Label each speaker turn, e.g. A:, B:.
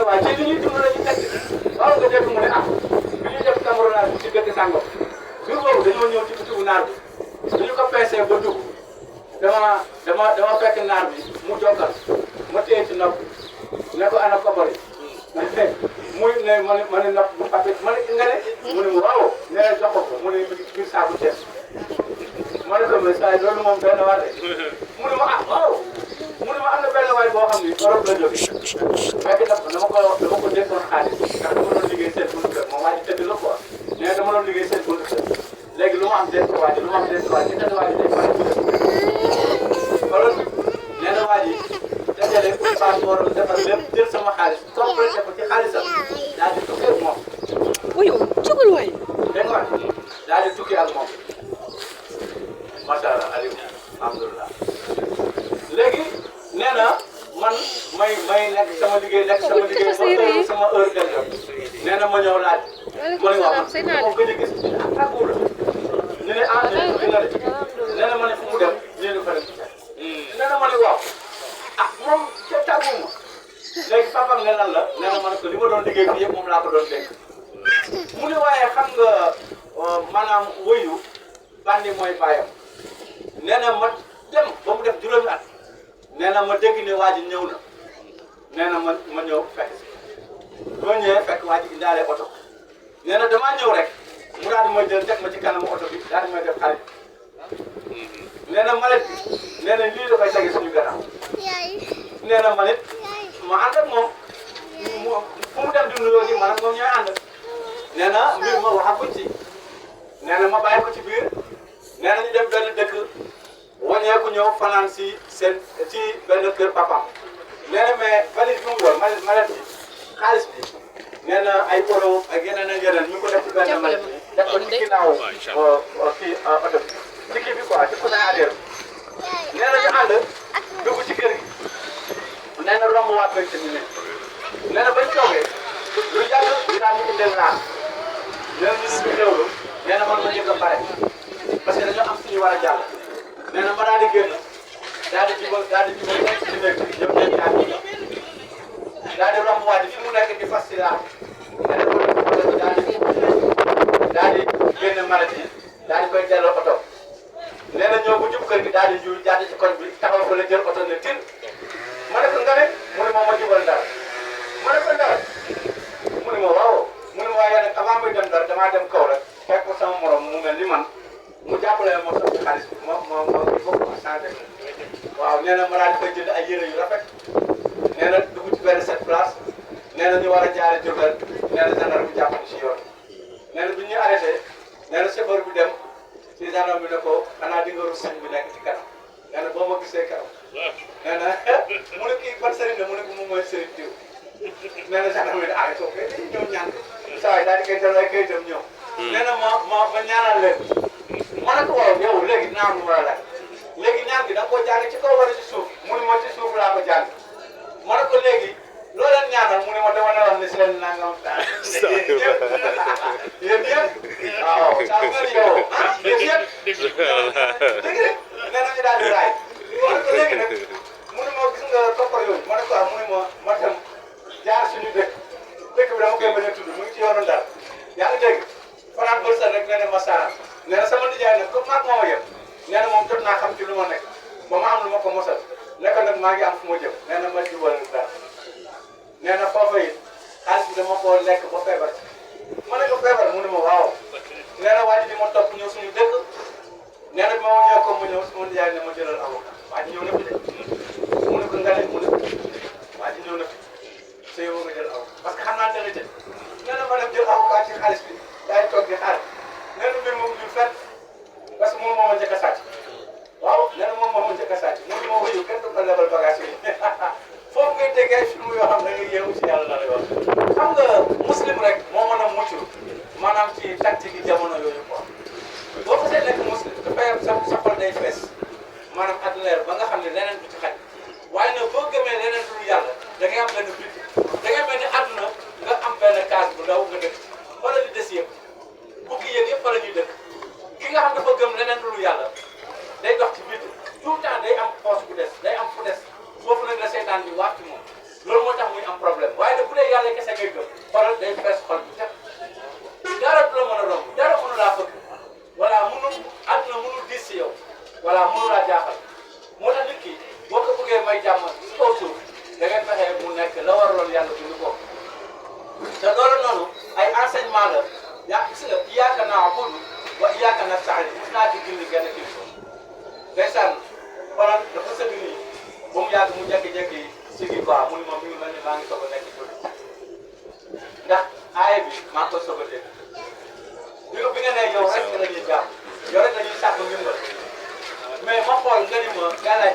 A: waaye ci li ñuy dund la ñu teg waaw nga dégg mu ne ah bi ñuy def camerounage bi ci dëkk Sango jour boobu dañoo ñëw ci bitigu naar bi bi ñu ko peesee ba dugg dama fekk naar bi mu jokkal ma téye ci nopp ne ko ana koppar yi muy ne ma ne nopp bu papier ma ne nga ne mu ne waaw nee na jox ko mu ne biir saaku ceeb ma ne ko mais saa yi loolu moom benn waar de mu ne ma ah waaw mu ne ma am na benn waay boo xam ni Europe la jógee fekk dama ko dénkoon xaalis ndax dama doon liggéey seen buntu kër moom waa ji tëdd la quoi nee na dama doon liggéey seen buntu kër léegi lu ma am dénk waa ji lu ma am dénk waa ji tëdd waa ji day pare kon nee na waa ji dajale passeport defar lépp jël sama xaalis complété ko ci xaalisam daal di tukki ak moom.
B: wuyu jógal waay.
A: dégg nga daal di tukki ak moom macha allah Aliou alhamdulilah léegi nee na man may nekk sama liggéey ba sama heure dem jot nee na ma ñëw laaj ma ne waaw man moom gëj a gis tàgguwul ñu ne ah nee na ma ne fu mu dem ñu ne fa dem nee na ma ne waaw ah moom ca tàgguwuma léegi papa ne lan la nee na ma ne ko li ma doon liggéey fii yëpp moom laa ko doon dégg mu ne waaye xam nga maanaam wëyu bandi mooy bàyyam nee na ma dem ba mu def juróomi at nee na ma dégg ne waa ji ñëw na nee na ma ñëw fekk si boo ñëwee fekk waa ji indaale oto nee na damaa ñëw rek mu daal di may jël teg ma ci kanamu oto bi daal di may def xarit nee na malet bi nee na lii dafay tege suñu gannaaw nee na malet ma ànd ak moom fu mu dem di nuyoo nii man ak moom ñooy ànd nee na mbir ma waxaguñ ci nee na ma bàyyi ko ci biir nee na ñu dem benn dëkk wàññeeku ñëw fanaan ci benn kër papaam nee na mais valise bi mu yor malet bi xaalis bi nee na ay euro ak yeneen ak yeneen ñu ko def ci benn malet bi def ko ci ginnaaw kii oto bi ci kii bi quoi ci coussin arrière bi nee na ñu ànd dugg ci kër gi nee na romb waat béykat yi nee na bañ toogee lu yàgg ñu daan ñu indil naan nee na ñu ngi xewlu nee na man ma njëkk a pare parce que dañoo am suñu war a jàll nee na ma daal di génn daal di jubal nekk ci nekk ñoom ñoom ñaar ñi daal di romb waat fi mu nekk di fas si laaj nee na ko daal di génn maraîcher daal di koy delloo oto nee na ñëw bu jub kër gi daal di jiw jàdd ci koñ bi taxaw ko la jël oto ne tin ma ne ko nga ne mu ne moom ma jubal dara ma ne ko dara mu ne ma waaw mu ne ma waaye nag avant muy dem dara damaa dem kaw rek fekk ko sama morom mu mel ni man mu jàppale ma soxla xaalis bi ma bokk ma changé waaw nee na ma daal di koy jënd ay yére yu rafet nee na dugg ci benn 7 place nee na ñu war a jaare Diourbel nee na gendarme bi jàpp ni si yoon nee na bi ñuy arrêté nee na chauffeur bi dem si gendarme bi ne ko xanaa di nga rus sëñ bi nekk ci kanam nee na boo ma gisee kanam nee na mu ne kii ban sëriñ la mu ne ko moom mooy sëriñ diw nee na gendarme bi ne ah soo koy dañuy ñëw ñaan saa waay daal di koy delloo ay kayitam ñëw nee na ma ñaanal leen ma ne ko waaw yow léegi dinaa am lu ma la laaj léegi ñaan gi da nga koo jàng ci kaw wala ci suuf mu ne ma ci suuf laa ko jàng ma ne ko léegi loo leen ñaanal mu ne ma dama ne wax ne seen nangam yéen yëpp waaw saa bu ngeen yow ah yéen yëpp dégg nee na ñu daal di raay ma ne ko léegi nag mu ne ma gis nga koppar yooyu ma ne ko ah mu ne ma dem jaar suñu dëkk bi dama koy bañ a tudd mu ngi ci yoonu Ndar yaa ngi dégg fanaan bërsël rek nee na ma saara nee na sama nijaay nag comme maag moo ma yem nee na moom jot naa xam ci lu ma nekk ba ma am lu ma ko mosal nekk nag maa ngi am fu ma jëm nee na ma jubal daal nee na foofa it xaalis bi dama ko lekk ba feebar ma ne ko feebar mu ne ma waaw nee na waa ji di ma topp ñëw suñu dëkk nee na bi ma ñëw ko mu ñëw sama nijaay ne ma jëlal avocat waa ji ñëw na fi de mu ne ko nga ne mu ne waa ji ñëw na fi sëy woo nga jël avocat parce que xam naa dana jël nee na ma dem jël avocat ci xaalis bi daay toog di xaar nee na mbir moom du fenn parce que moom moo ma njëkk a sàcc waaw nee na moom moo ma njëkk a sàcc moom moo wëyu kenn du ko lebal bagage yi foofu ngay déggee ay film yoo xam ne nga yeewu si yàlla la lay wax xam nga muslim rek moo mën a mucc maanaam ci tactique yi jamono yooyu quoi boo ko see nekk muslim dafay am sa xol day fees maanaam ak leer ba nga xam ne leneen du ci xaj waaye nag boo gëmee leneen du yàlla da ngay am benn but da ngay mel ni àdduna nga am benn case bu ndaw nga dëkk wala li des yëpp bukki yëg yëpp fa la ñuy dëkk ki nga xam dafa gëm leneen du yàlla day dox ci biir tout le temps day am poche bu des day am fu des foofu nag la seytaan bi waat ci moom loolu moo tax muy am problème waaye nag bu dee yàlla yàlla kese ngay gëm xoolal day fees xol bi teg dara du la mën a romb dara mënu laa fëgg voilà àdduna mënul diis si yow voilà mënu laa jaaxal moo tax nit ki boo ko bëggee may jàmm si kaw suuf da ngay fexe mu nekk la waraloon yàlla bind ko te loolu noonu ay enseignement la yaa gis nga iyyaaka na'budu wa iyyaaka nasta'iin gis naa ci gindi genn kilifa ndeysaan xoolal dafa sëgg nii ba mu yàgg mu jékki-jékki si gi quoi mu ni ma mi ngi mel ni maa ngi soog a nekk julli ndax aaya bi maa ngi koy soog a dégg bi nga ne yow rek la ñuy jàpp yow rek la ñuy sàkk ndimbal mais ma xool nga ni ma yàlla